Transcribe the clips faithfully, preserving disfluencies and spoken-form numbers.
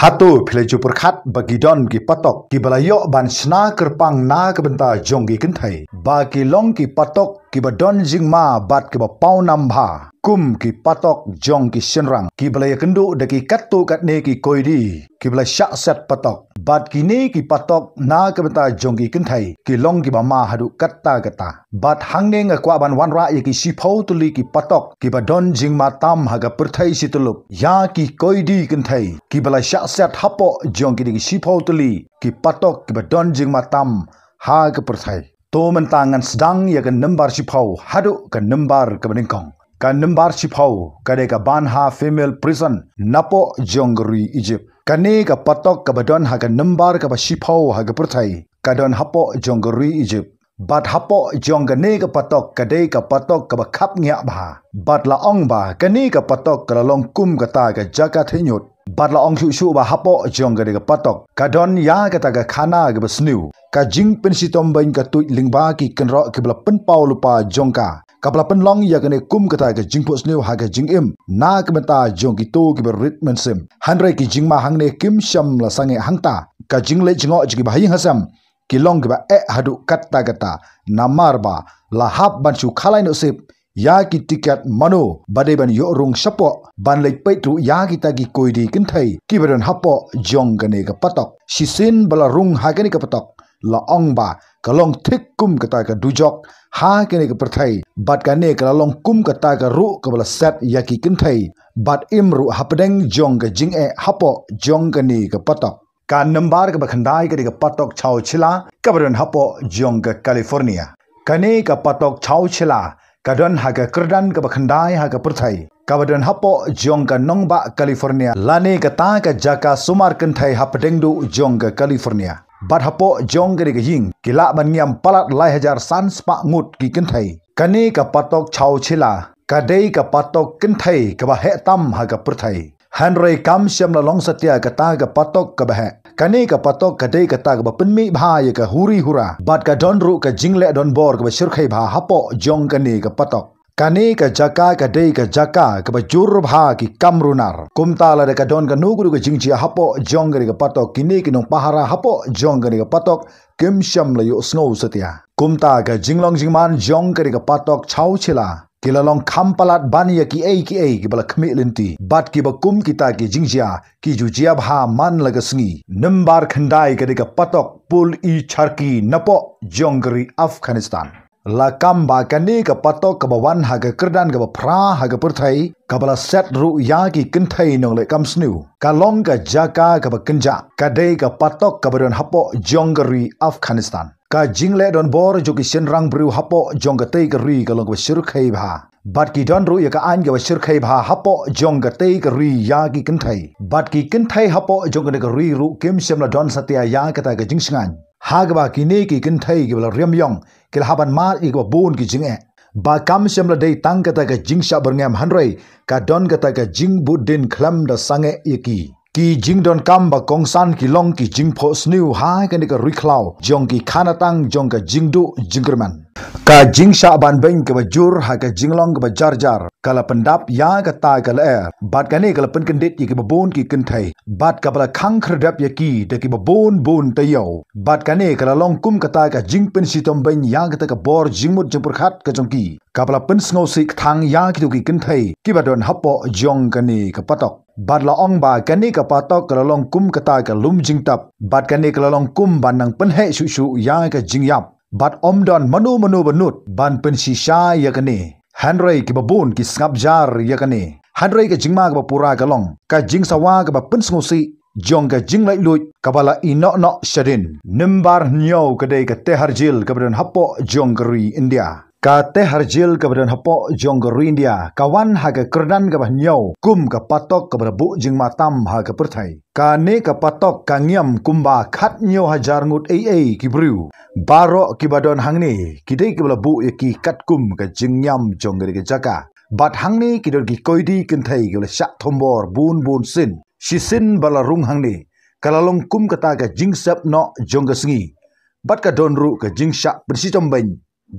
Hato phi la ju pyrkhat ba ki don ki patok kiba la ïoh ban shna kyrpang na ka bynta jong ki kynthei, ba ki long ki patok kiba don jingma bad kiba paw nam bha, kum ki patok jong ki shynrang kiba la ïakynduh da ki katto katne ki koidi kiba la shah set patok? Bad kine ki patok na ka bynta jong ki kynthei ki long kiba ma haduh katta katta. Bad hangne nga kwah ban wanrah ïa ki shiphew tylli ki patok kiba don jingma tam ha ka pyrthei shi tyllup ïa ki koidi kynthei kiba la shah set hapoh jong kine ki shiphew tylli ki patok kiba don jingma tam ha ka pyrthei. To mynta ngan sdang ïa ka number shiphew haduh ka number kaba nyngkong. Ka number shiphew ka dei ka Banha Female Prison napoh jong ka ri Egypt. Kane ka patok kaba don ha ka number kaba shiphew ha ka pyrthei ka don hapoh jong ka ri Egypt. Bad hapoh jong kane ka patok ka dei ka patok kaba khapngiah bha. Bad la ong ba kane ka patok ka la long kum kata ka jaka theiñiut. Bad la ong shuh shuh ba hapoh jong kane ka patok ka don ïa kata ka khana kaba sniew, ka jingpynshitom beiñ ka tuid lyngba ki kynroh kiba la pynpaw lypa jong ka, kaba la pynlong ïa kane kum kata ka jingphohsniew ha ka jingim na ka bynta jong kito kiba rit mynsiem. Hynrei ki jingma hangne kim shym la sangeh hangta. Ka jingleit jngoh jong kiba ha ïing ha sem ki long kiba eh haduh katta katta, namar ba la hap ban shu khalai noh sip ïa ki tiket mano ba dei ban ïoh rung shapoh ban leit peit ruh ïa kita ki koidi kynthei kiba don hapoh jong kane ka patok. Shisien ba la rung ha kane ka patok, la ong ba ka long thik kum kata ka dujok ha kane ka pyrthei. Bad kane ka la long kum kata ka ruh kaba la set ïa ki kynthei bad im ruh hapdeng jong ka jingeh hapoh jong kane ka patok. Ka number kaba khyndai ka dei ka patok Chowchilla kaba don hapoh jong ka California. Kane ka patok Chowchilla ka don ha ka kyrdan kaba khyndai ha ka pyrthei, kaba don hapoh jong ka nongbah California lane kata ka jaka sumar kynthei hapdeng duh jong ka California. Bad hapoh jong kane ka ïing ki lah ban ngiam palat lai hajar san spah ngut ki kynthei. Kane ka patok Chowchilla ka dei ka patok kynthei kaba heh tam ha ka pyrthei. Hynrei kam shym la long satia kata ka patok kaba heh. Kane ka patok ka dei kata kaba pynmih bha ïa ka huri hura bad ka don ruh ka jingleh donbor kaba shyrkhei bha hapoh jong kane ka patok. Kane ka jaka ka dei ka jaka kaba jur bha ki kam runar. Kumta lada ka don kano kano ka jingjia hapoh jong kane ka patok, kine ki nongpahara hapoh jong kane ka patok kim shym la ïohsngew satia. Kumta ka jinglong jingman jong kane ka patok Chowchilla ki la long kham palat ban ïa kiei kiei kiba la khmih lynti bad kiba kum kita ki jingjia ki ju jia bha man la ka sngi. Number khyndai ka dei ka patok Pul-i-Charkhi napoh jong ka ri Afghanistan. La kam ba kane ka patok kaba wan ha ka kyrdan kaba phra ha ka pyrthei, kaba la set ruh ïa ki kynthei nongleh kam sniew, ka long ka jaka kaba kynjah. Ka dei ka patok kaba don hapoh jong ka ri Afghanistan. Ka jingleh donbor jong ki shynrang briew hapoh jong katei ka ri ka long kaba shyrkhei bha. Bad ki don ruh ïa ka aiñ kaba shyrkhei bha hapoh jong katei ka ri ïa ki kynthei. Bad ki kynthei hapoh jong kane ka ri ruh kim shym la don satia ïa kata ka jingshngaiñ ha kaba kine ki kynthei kiba la riam ïong ki la hap ban mad ïa kiba bun ki jingeh. Ba kam shym la dei tang kata ka jingshah byrngem, hynrei ka don kata ka jingbud dien khlem da sangeh ïa ki. Ki jingdonkam ba kongsan ki long ki jingphohsniew ha kane ka ri khlaw jong ki khanatang jong ka jingduh jingkyrmen. Ka jingshah banbeiñ kaba jur ha ka jinglong kaba jar jar ka la pyndap ïa kata ka lyer, bad kane ka la pynkyndit ïa kiba bun ki kynthei, bad kaba la khang khyrdep ïa ki da kiba bun bun taïew. Bad kane ka la long kum kata ka jingpynshitom beiñ ïa kata ka bor jingmut jingpyrkhat ka jong ki, kaba la pynsngewsih kthang ïa kito ki kynthei kiba don hapoh jong kane ka patok. Bad la ong ba kane ka patok ka la long kum kata ka lum jingtep, bad kane ka la long kum ban nang pynheh shuh shuh ïa ka jingïap. Bad ym don mano mano ba nud ban pynshisha ïa kane. Hynrei kiba bun ki sngap jar ïa kane. Hynrei ka jingma kaba pura ka long ka jingsawa kaba pynsngewsih jong ka jinglaitluid kaba la ïeh noh noh shadien. Number hynñiew ka dei ka Tihar Jail kaba don hapoh jong ka ri India. Ka Tihar Jail kaba don hapoh jong ka ri India ka wan ha ka kyrdan kaba hynñiew kum ka patok kaba la buh jingma tam ha ka pyrthei. Kane ka patok ka ngiam kumba khathynñiew hajar ngut ei ei ki briew. Baroh kiba don hangne ki dei kiba la buh ïa ki katkum ka jingïam jong kane ka jaka. Bad hangne ki don ki koidi kynthei kiba la shah thombor bun bun sien. Shisien ba la rung hangne ka la long kum kata ka jingsep noh jong ka sngi. Bad ka don ruh ka jingshah pynshitom beiñ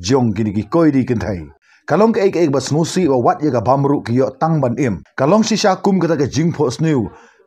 jong kine ki koidi kynthei. Ka long kaei kaei ba sngewsih ba wat ïa ka bam ruh ki ïoh tang ban im. Ka long shisha kum kata ka jingphohsniew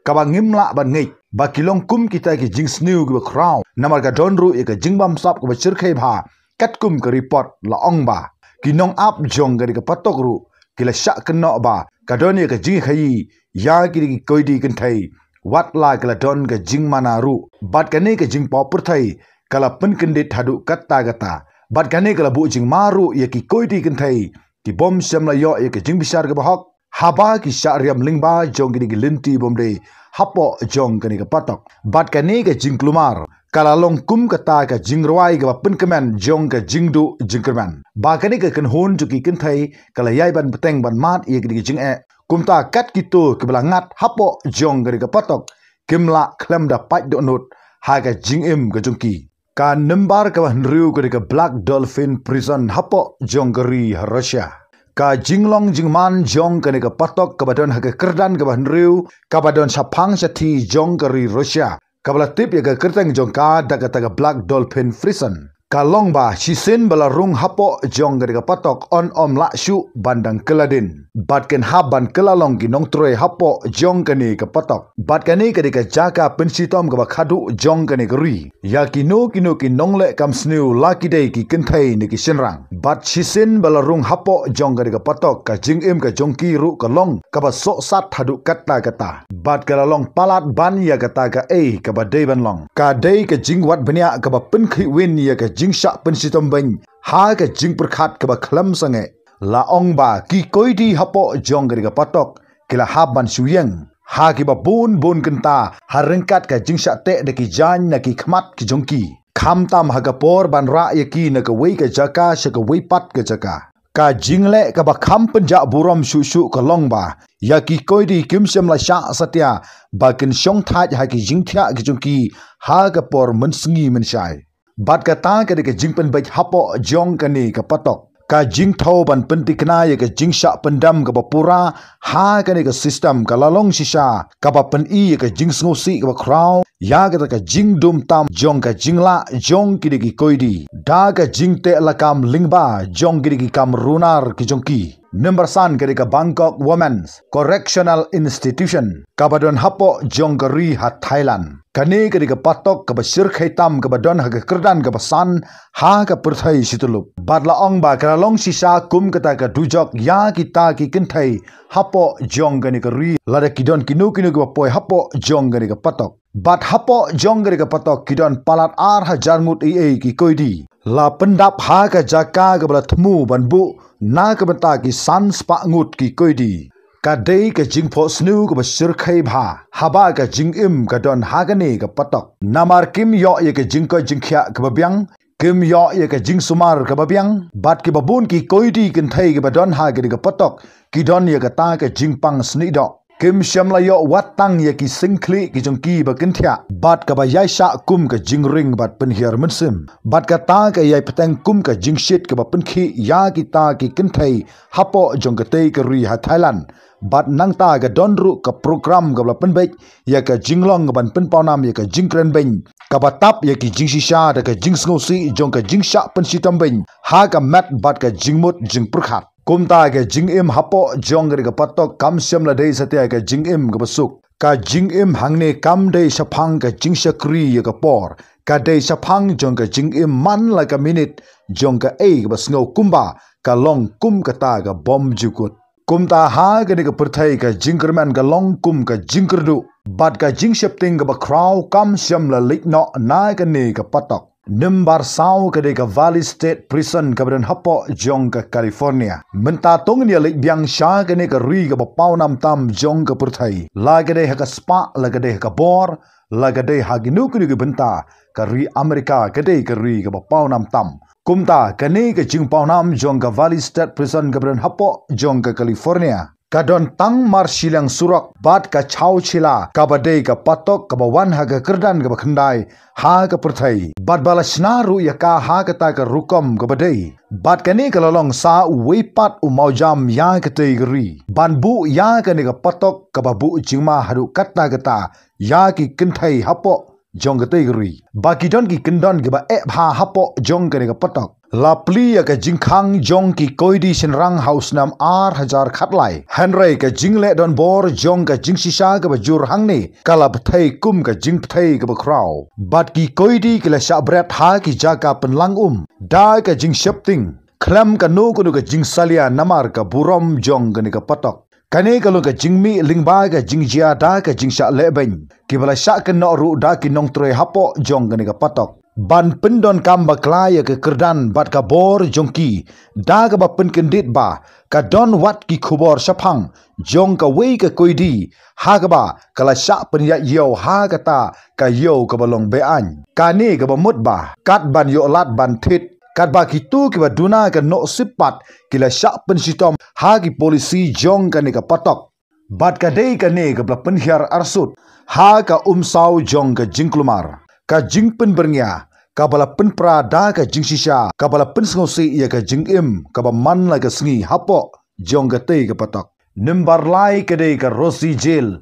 kaba ngim lah ban ngeit. ba ki long kum kita ki jingsniew kiba khraw, namar ka don ruh ïa ka jingbamsap kaba shyrkhei bha. Katkum ka report la ong ba ki nongap jong kane ka patok ruh ki la shah kynnoh ba ka don ïa ka jingkhaïi ïa kine ki koidi kynthei, wat la ka la don ka jingmana ruh. Bad kane ka jingpaw pyrthei ka la pynkyndit haduh katta katta. Bad kane ka la buh jingma ruh ïa ki koidi kynthei ki bym shym la ïoh ïa ka jingbishar kaba hok, haba ki shah riam lyngba jong kine ki lynti bym dei hapoh jong kane ka patok. Bad kane ka jingkulmar ka la long kum kata ka jingrwai kaba pynkmen jong ka jingduh jingkyrmen, ba kane ka kynhun jong ki kynthei ka la ïai ban bteng ban mad ïa kine ki jingeh. Kumta kat kito kiba la ngat hapoh jong kane ka patok kim lah khlem da pait dohnud ha ka jingim ka jong ki. Ka number kaba hynriew ka dei ka Black Dolphin Prison hapoh jong ka ri ha Russia. Ka jinglong jingman jong kane ka patok kaba don ha ka kyrdan kaba hynriew kaba don shaphang shathie jong ka ri Russia, kaba la tip ïa ka kyrteng jong ka da kata ka Black Dolphin Prison, ka long ba shisien ba la rung hapoh jong kane ka patok yn ym lah shuh ban dang kylla dien, bad kin hap ban kylla long ki nongtrei hapoh jong kane ka patok. Bad kane ka dei ka jaka pynshitom kaba khadduh jong kane ka ri. Ïa kino kino ki nongleh kam sniew, la ki dei ki kynthei ne ki shynrang, bad shisien ba la rung hapoh jong kane ka patok, ka jingim ka jong ki ruh ka long kaba sohsat haduh katta katta. Bad ka la long palat ban ïa kata kaei kaba dei ban long. Ka dei ka jingwad bniah kaba pynkhih win ïa ka jingshah pynshitom beiñ ha ka jingpyrkhat kaba khlem sangeh. La ong ba ki koidi hapoh jong kane ka patok ki la hap ban shu ïeng ha kiba bun bun kynta, ha ryngkat ka jingshah teh da ki jaiñ na ki khmat ki jong ki, khamtam ha ka por ban rah ïa ki na kawei ka jaka sha kawei pat ka jaka. Ka jingleh kaba kham pynjah burom shuh shuh ka long ba ïa ki koidi kim shym la shah satia ba kin shong thait ha ki jingthiah ki jong ki ha ka por mynsngi mynshai. Bad kata ka dei ka jingpynbeit hapoh jong kane ka patok, ka jingthew ban pyntikna ïa ka jingshah pyndam kaba pura ha kane ka system ka la long shisha kaba pyni ïa ka jingsngewsih kaba khraw ïa kata ka jingdum tam jong ka jinglah jong kine ki koidi da ka jingteh lakam lyngba jong kine ki kam runar ki jong ki. Number san ka dei ka Bangkok Women's Correctional Institution kaba don hapoh jong ka ri ha Thailand. Kane ka dei ka patok kaba shyrkhei tam kaba don ha ka kyrdan kaba san ha ka pyrthei shityllup. Bad la ong ba ka la long shisha kum kata ka dujok ïa kita ki kynthei hapoh jong kane ka ri, lada ki don kino kino kiba poi hapoh jong kane ka patok. Bad hapoh jong kane ka patok ki don palat ar hajar ngut ei ei ki koidi. La pyndap ha ka jaka kaba la thmu ban buh na ka bynta ki san spah ngut ki koidi. Ka dei ka jingphohsniew kaba shyrkhei bha haba ka jingim ka don ha kane ka patok, namar kim ïoh ïa ka jingkoit jingkhiah kaba biang, kim ïoh ïa ka jingsumar kaba biang. Bad kiba bun ki koidi kynthei kiba don ha kane ka patok ki don ïa kata ka jingpang snieh doh. Kim shym la ïoh wat tang ïa ki singkhlieh ki jong ki ba kin thiah, bad kaba ïai shah kum ka jingring bad pynhiar mynsiem. Bad kata ka ïai bteng kum ka jingshit kaba pynkhih ïa kita ki kynthei hapoh jong katei ka ri ha Thailand. Bad nangta ka don ruh ka program kaba la pynbeit ïa ka jinglong ban pynpawnam ïa ka jingkren beiñ kaba tap ïa ki jingshisha da ka jingsngewsih jong ka jingshah pynshitom beiñ ha ka met bad ka jingmut jingpyrkhat. Kumta ka jingim hapoh jong kane ka patok kam shym la dei satia ka jingim kaba suk. Ka jingim hangne kam dei shaphang ka jingshakri ïa ka por, ka dei shaphang jong ka jingim man la ka minit jong kaei kaba sngew kumba ka long kum kata ka bym ju kut. Kumta ha kane ka pyrthei ka jingkyrmen ka long kum ka jingkyrduh, bad ka jingsheptieng kaba khraw kam shym la leit noh na kane ka patok. Number saw ka dei ka Valley State Prison kaba don hapoh jong ka California. Mynta to ngin ïa leit biang sha kane ka ri kaba pawnam tam jong ka pyrthei. La ka dei ha ka spah, la ka dei ha ka bor, la ka dei ha kino kino ki bynta, ka ri Amerika ka dei ka ri kaba pawnam tam. Kumta kane ka jingpawnam jong ka Valley State Prison kaba don hapoh jong ka California ka don tang mar shiliang surok bad ka chawchila kaba dei ka patok kaba wan ha ka kyrdan kaba khyndai ha ka pyrthei, bad ba la shna ruh ïa ka ha kata ka rukom kaba dei. Bad kane ka la long sa uwei pat u mawjam ïa katei ka ri ban buh ïa kane ka patok kaba buh jingma haduh katta katta ïa ki kynthei hapoh jong katei ka ri. Ba ki don ki kyndon kiba eh bha hapoh jong kane ka patok. La plie ïa ka jingkhang jong ki koidi shynrang ha u snem ar hajar khatlai. Hynrei ka jingleh donbor jong ka jingshisha kaba jur hangne ka la pynthei kum ka jingpynthei kaba khraw. Bad ki koidi ki la shah bret ha ki jaka pynlang um da ka jingshepting khlem kano kano ka jingsalia namar ka burom jong kane ka patok. Kane ka long ka jingmih lyngba ka jingjia da ka jingshah lehbeiñ kiba la shah kynnoh ruh da ki nongtrei hapoh jong kane ka patok ban pyndonkam bakla ïa ka kyrdan bad ka bor jong ki da kaba pynkyndit ba ka don wat ki khubor shaphang jong kawei ka koidi ha kaba ka la shah pynïaid ïew ha kata ka ïew kaba long be-aiñ. Kane kaba mut ba kat ban ïoh lad ban thied katba kito kiba duna ka Nohsip pat ki la shah pynshitom ha ki polisi jong kane ka patok. Bad ka dei kane kaba la pynhiar arsut ha ka umsaw jong ka jingkulmar, ka jingpynbyrngia kaba la pynpra da ka jingshisha kaba la pynsngewsih ïa ka jingim kaba man la ka sngi hapoh jong katei ka patok. Number lai ka dei ka Rosie Jail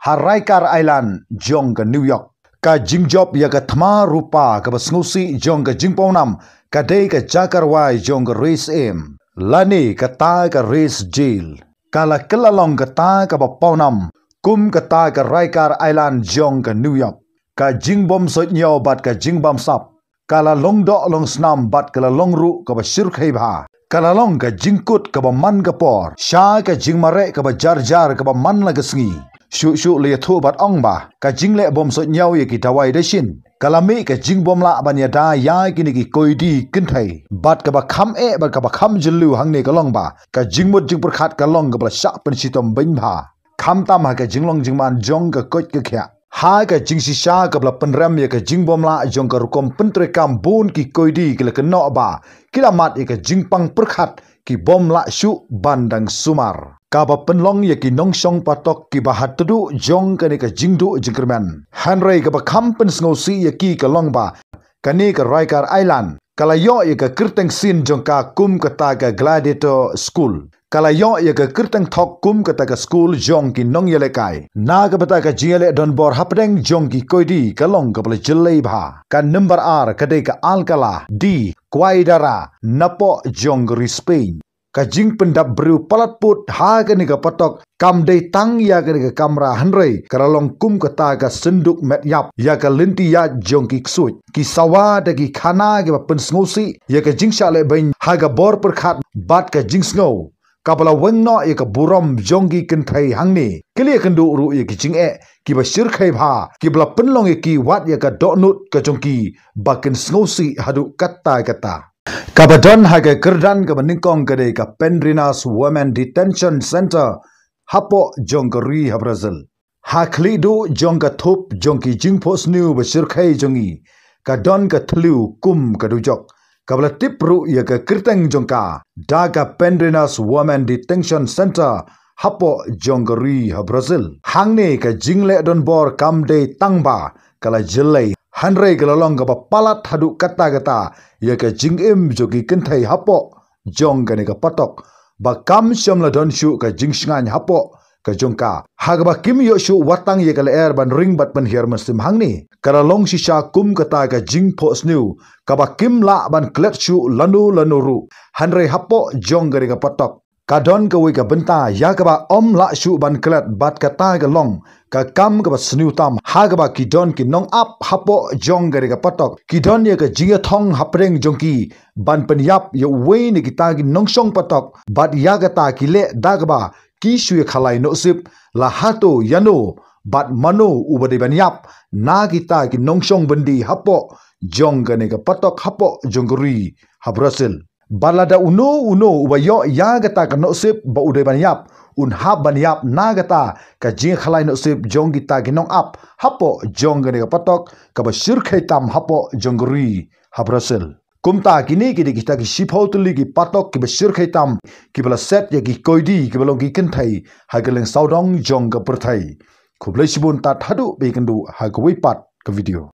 ha Rikers Island jong ka New York. Ka jingjop ïa ka thma rupa kaba sngewsih jong ka jingpawnam ka dei ka jaka rwai jong ka Race M lane kata ka Race Jail. Ka la kylla long kata kaba pawnam kum kata ka Rikers Island jong ka New York. Ka jingbym suidñiew bad ka jingbamsap ka la long doh long snam bad ka la long ruh kaba shyrkhei bha. Ka la long ka jingkut kaba man ka por sha ka jingmareh kaba jar jar kaba man la ka sngi. Shuh shuh la ïathuh bad ong ba ka jingleh bym suidñiew ïa ki dawai dashin ka la mih ka jingbymlah ban ïada ïa kine ki koidi kynthei. Bad kaba kham eh bad kaba kham jylliew hangne ka long ba ka jingmut jingpyrkhat ka long kaba la shah pynshitom beiñ bha. Khamtam ha ka jinglong jingman jong ka koit ka khiah. Ha ka jingshisha kaba la pynrem ïa ka jingbymlah jong ka rukom pyntreikam, bun ki koidi ki la kynnoh ba ki la mad ïa ka jingpang pyrkhat ki bym lah shuh ban dang sumar. Kaba pynlong ïa ki nongshong patok kiba ha tduh jong kane ka jingduh jingkyrmen. Hynrei kaba kham pynsngewsih ïa ki ka long ba kane ka Rikers Island ka la ïoh ïa ka kyrteng sien jong ka kum kata ka Gladiator School. Ka la ïoh ïa ka kyrteng thok kum kata ka skul jong ki nongïalehkai. Na ka bynta ka jingïaleh donbor hapdeng jong ki koidi ka long kaba la jyllei bha. Ka number ar ka dei ka Alcalá de Guadarrama napoh jong ka ri Spain. Ka jingpyndap briew palat put ha kane ka patok kam dei tang ïa kane ka kamra hynrei ka la long kum kata ka synduk met ïap ïa ka lynti ïaid jong ki ksuid, ki sawa da ki khana kiba pynsngewsih ïa ka jingshah lehbeiñ ha ka bor pyrkhat bad ka jingsngew kaba la weng noh ïa ka burom jong ki kynthei hangne. Ki la ïakynduh ruh ïa ki jingeh kiba shyrkhei bha kiba la pynlong ïa ki wat ïa ka dohnud ka jong ki ba kin sngewsih haduh katta katta. Kaba don ha ka kyrdan kaba nyngkong ka dei ka Pedrinhas Women Detention Center hapoh jong ka ri ha Brazil. Ha khlieh duh jong ka thup jong ki jingphohsniew ba shyrkhei jong ngi ka don ka thliew kum ka dujok kaba la tip ruh ïa ka kyrteng jong ka da ka Pedrinhas Women Detention Center hapoh jong ka ri ha Brazil. Hangne ka jingleh donbor kam dei tang ba ka la jyllei hynrei ka la long kaba palat haduh katta katta ïa ka jingim jong ki kynthei hapoh jong kane ka patok ba kam shym la don shuh ka jingshngaiñ hapoh ka jong ka ha kaba kim ïoh shuh wat tang ïa ka lyer ban ring bad pynhiar mynsiem. Hangne ka la long shisha kum kata ka jingphohsniew kaba kim lah ban klet shuh lano lano ruh. Hynrei hapoh jong kane ka patok ka don kawei ka bynta ïa kaba ym lah shuh ban klet bad kata ka long ka kam kaba sniew tam ha kaba ki don ki nongap hapoh jong kane ka patok ki don ïa ka jingïathong hapdeng jong ki ban pynïap ïa uwei na kita ki nongshong patok bad ïa kata ki leh da kaba ki shu ïakhalai Nohsip la hato ïano bad mano uba dei ban ïap na kita ki nongshong byndi hapoh jong kane ka patok hapoh jong ka ri ha Brazil. Bad lada uno uno uba ïoh ïa kata ka Nohsip ba u dei ban ïap un hap ban ïap na kata ka jingïakhalai Nohsip jong kita ki nongap hapoh jong kane ka patok kaba shyrkhei tam hapoh jong ka ri ha Brazil. Kumta kine ki dei kita ki shiphew tylli ki patok kiba shyrkhei tam kiba la set ïa ki koidi kiba long ki kynthei ha ka lyngsawdong jong ka pyrthei. Khublei shibun tad haduh ba ïakynduh ha kawei pat ka video.